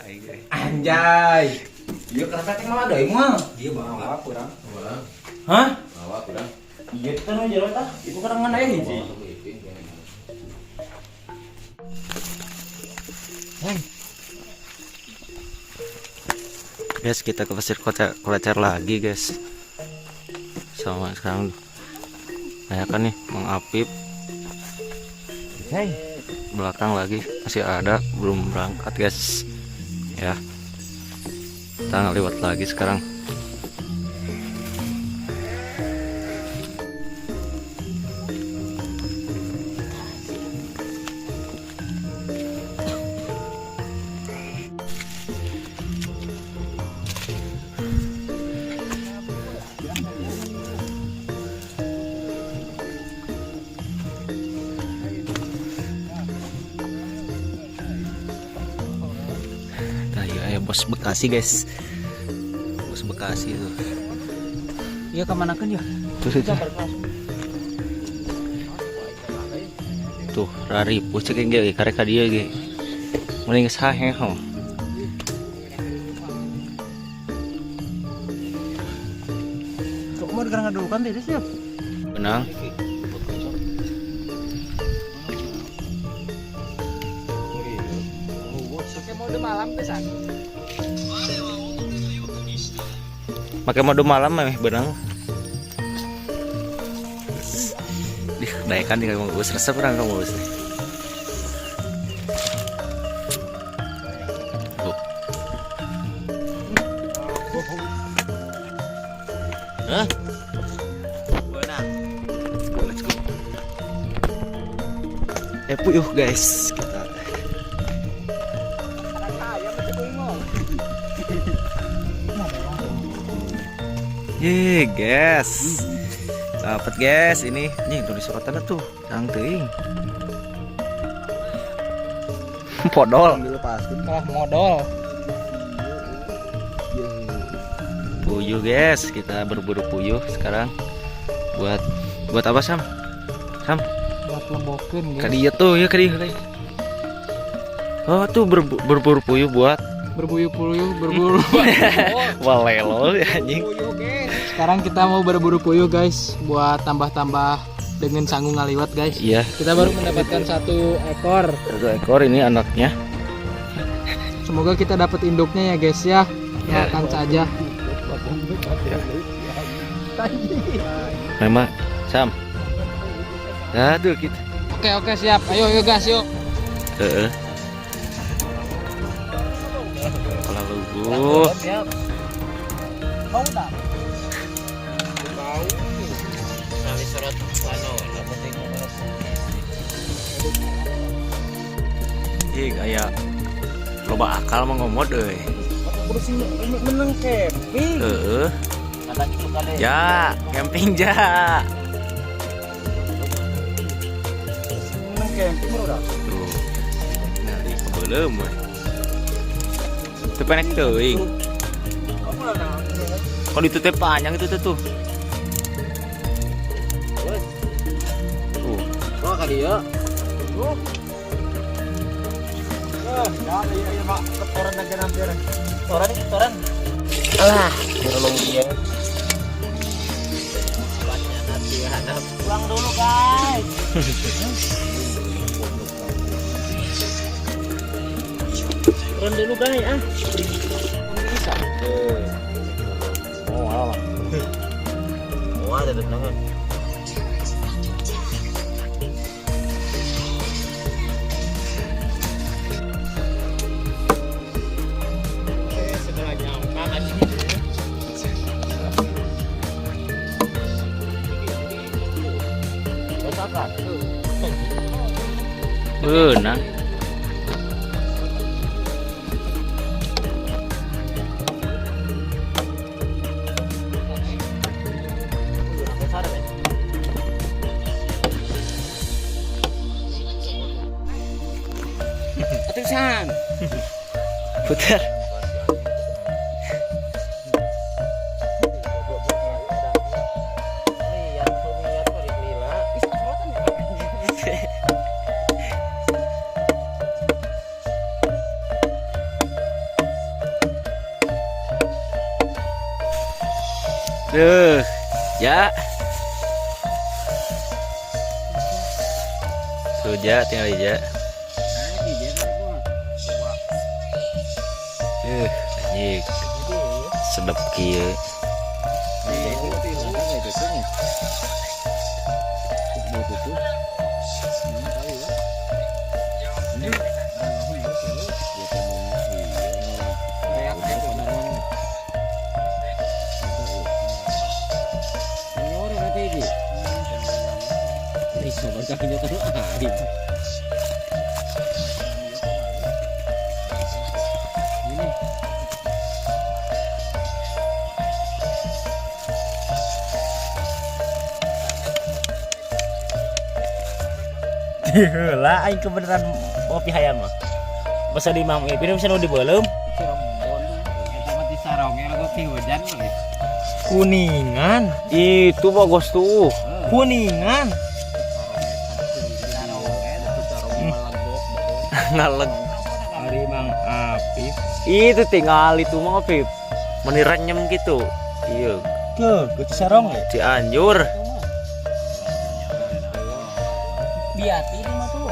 Aing ge. Anjay. Ieu kereta teh malah deui moal. Iya bawa kurang. Hah? Bawa kurang. Iya kan nu jero tah. Itu karangan aya hiji. Guys, kita ke Pasir Kota Kolecer lagi, guys. Sama sekarang kayak kan nih Mang Apip. Hei. Belakang lagi masih ada, belum berangkat, guys. Ya. Kita lewat lagi sekarang. Nah, iya ya bos Bekasi, guys. Bos Bekasi itu. Iya kemana kan ya? Tuh itu. Tuh, rari pucuk ge karek ka dieu ge. Mending geus hahe ho. Kok mau dikerang dulu kan tadi siap. Benang. Oke mau udah malam pesan. Make mode malam meh benang. Dih, daekan tinggal mau bus resep urang kamu bus. Tuh. Hah? Let's go. Puyuh guys, kita. Ye, guys. Dapat guys ini. Nih tulis sorotan tuh, cang teuing. Podol. Malah modal. Puyuh guys, kita berburu puyuh sekarang. Buat buat apa Sam? Sam, Buat lembokin ka dieu tuh, ya ka dieu. Oh tuh berburu puyuh buat Berburu puyuh, berburu. walelo anjing. Sekarang kita mau berburu puyuh guys, buat tambah-tambah dengan sanggup ngaliwat guys. Iya, Kita baru mendapatkan satu ekor. satu ekor ini anaknya. Semoga kita dapat induknya ya guys ya. Ya. Doakan saja. Memang Sam. Aduh gitu. Oke oke siap. Ayo yuk gas yuk. Heeh. Kalau Ih, kayak loba akal mah ngomot euy. Menang camping. Heeh. Ya, camping ja. Menang camping udah. Tuh. Nah, di kebelem we. Teu pendek teuing. Kalau itu teh panjang itu teh tuh. Tuh. Wah kali ya. Ya, iya, Mak. Ketoran aja nanti. Ketoran, ketoran. Alah, tolong dia. Pulang dulu, guys. Turun dulu, guys, ah. Bisa. Oh, alah. Oh, ada bentangan. Beunang. Atusan. Putar. Tuh ja, tinggal aja. Anjing. Sedep kieu. Lah aing kebenaran ngopi hayam mah. Basa di Mang Ipin bisa nu dibeuleum. Kuningan, Itu bagus tuh. kuningan. Ngaleg. Hari Mang Apif. Itu tinggal itu mah Pip. Meni renyem gitu. Iya, Ke Cisarong ya? Cianjur. Biati ini mah tuh.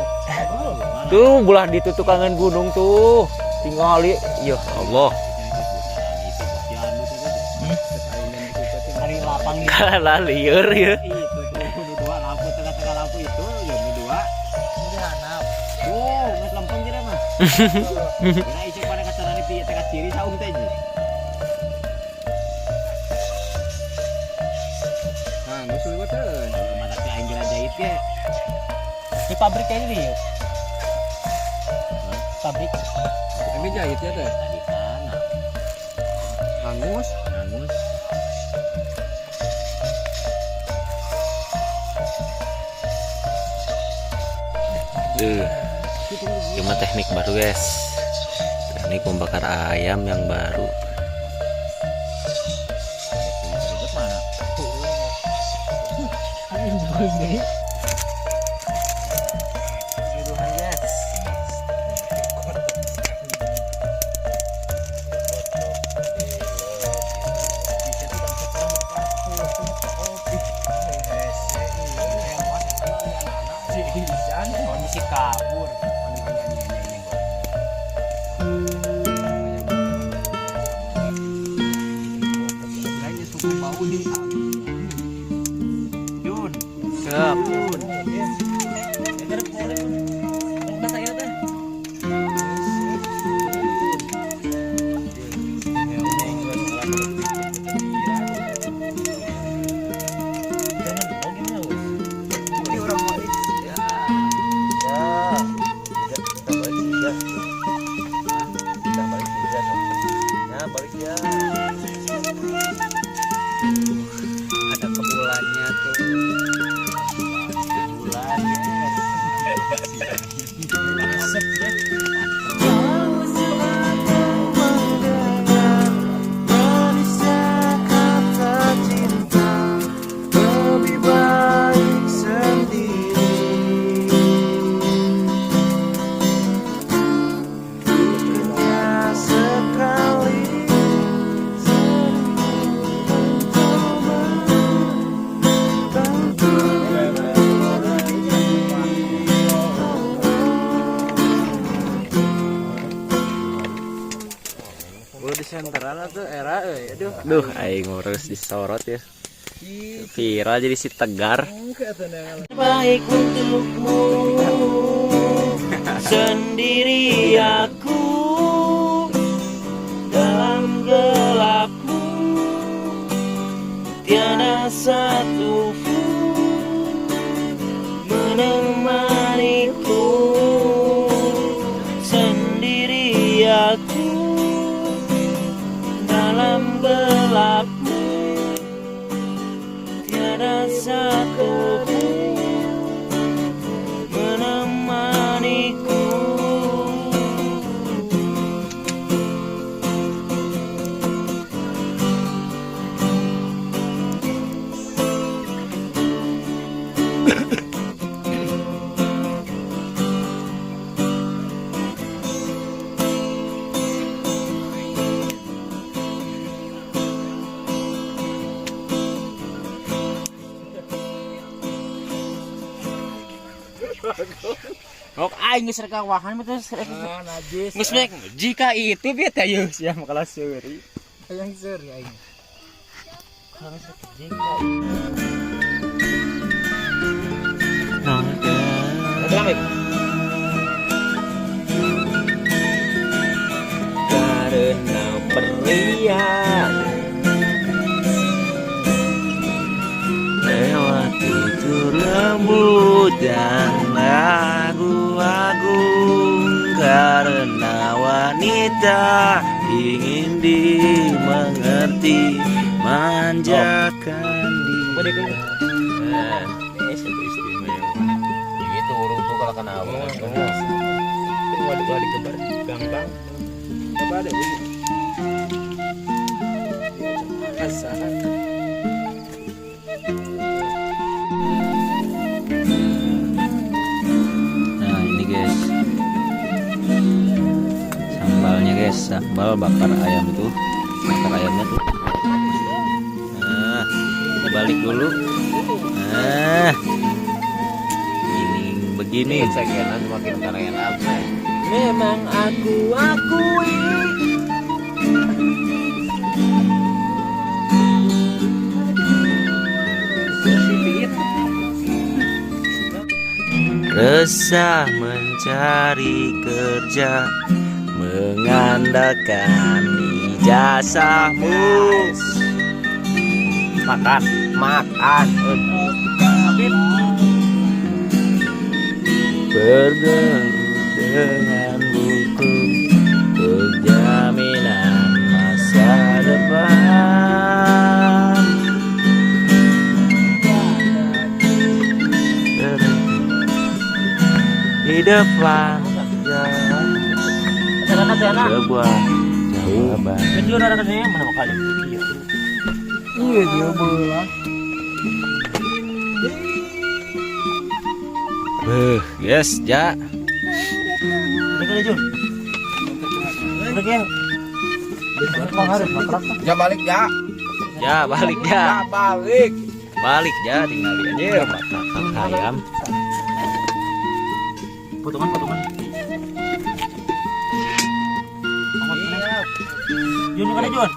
Tuh belah di tutukangan gunung tuh. Tinggal ya Allah. Hari lapang gitu. Kalah lieur ya. Itu tuh nu dua lampu tengah-tengah lampu itu ya nu dua. Tuh, geus lempeng kira mah. Kira isi pada kacarane piye tengah ciri saung teh ji. Nah, geus leuwat euy. Mata teh aing kira jahit ge. Di pabrik kayak ini yuk. Pabrik. Ini jahit ya teh. Tadi kana. Hangus. Hangus. Duh. Cuma teknik baru guys. Teknik membakar ayam yang baru. Mana? Kondisi kabur. Siap. Ada kebulannya tuh. Bulan guys. Asep ya. Lebih baik sendiri. Hanya sekali Udah di senteran tuh era euy. Aduh. Duh, aing ngurus disorot ya. Viral jadi si Tegar. Baik untukmu sendiri aku dalam gelapmu tiada satu pun menemaniku sendiri aku dalam gelapmu tiada satu pun menemaniku. Kok aing geus rek wahan mah terus rek. Najis. Geus rek jika itu bieu teh yeuh sia mah kalah seuri. Hayang seuri aing. Karena pria lewat tutur lembut dan lagu agung, karena wanita ingin dimengerti, manjakan dia. Itu istimewa. Itu urung tuh kalau kena apa? Waduh, waduh kebar gampang. Apa ada ini? Asahan. Nah ini guys, sambalnya guys, sambal bakar ayam tuh, bakar ayamnya tuh. Nah, dibalik dulu. Nah, ini begini. Sekian makin keren apa? Memang aku akui. Resah mencari kerja, mengandalkan ijazahmu. Makan, makan. Bergelut dengan buku untuk jaminan masa depan. Di depan jalan sebuah jawaban. Kecil ada katanya mana bakal gitu. Iya dia bola. Beuh, guys, ja. Udah Jun. Udah ya. Ya balik ya. Ya, balik ja. Ya balik. Balik ja, tinggal di aja bakar ayam. Potongan, potongan. Jun bukan Jun.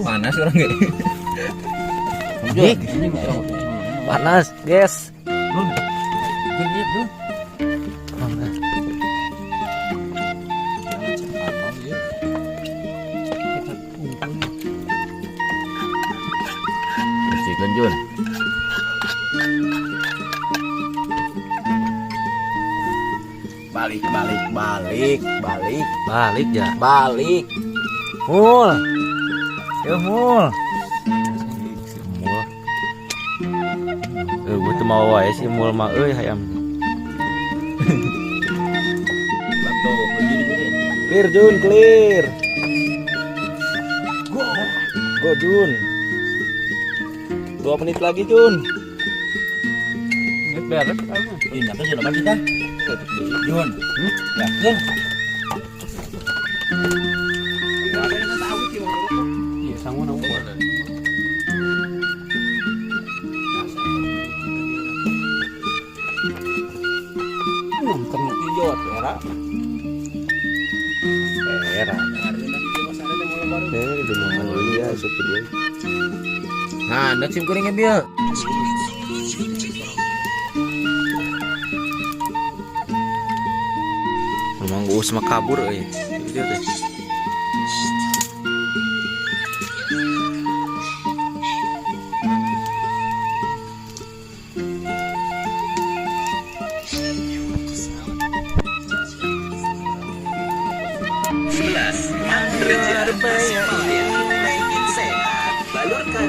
Panas orang gak? Panas, guys. Bersihkan Jun. Balik balik balik balik Balik ja. balik. Mul. Ya mul. Si mul. Gua tuh mau wae si mul mah euy hayam. Clear Jun, clear. Go. Go Jun. 2 menit lagi Jun. Beres. Ini apa sih kita? Jun. Ya, Jun. Iya, sangu nang. Hijau era. Era. Eh, di mana ya asup dia. Nah, anda sim kuringnya dia. Rumah gua sama kabur euy. Dia teh.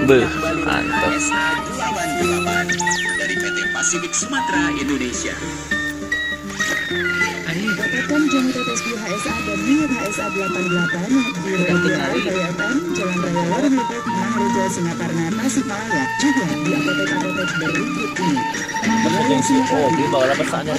Beuh, mantap. Dari PT Pasifik Sumatera Indonesia. Dapatkan jamu tetes Blue HSA dan minyak HSA 88 di Radio Raya FM, Jalan Raya Warung Lipet, Mangrejo, Singaparna, Tasikmalaya. Juga di apotek-apotek berikut ini. Oh, dia bawa pesannya.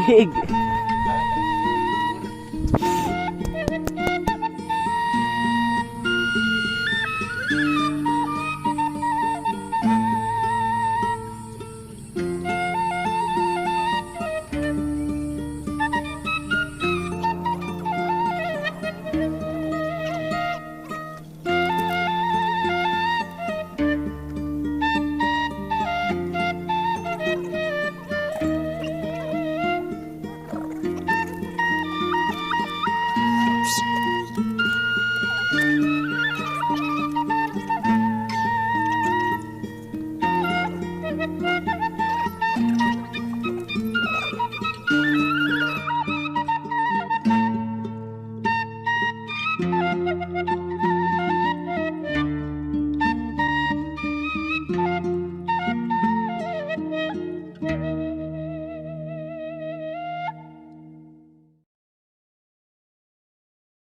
Gig.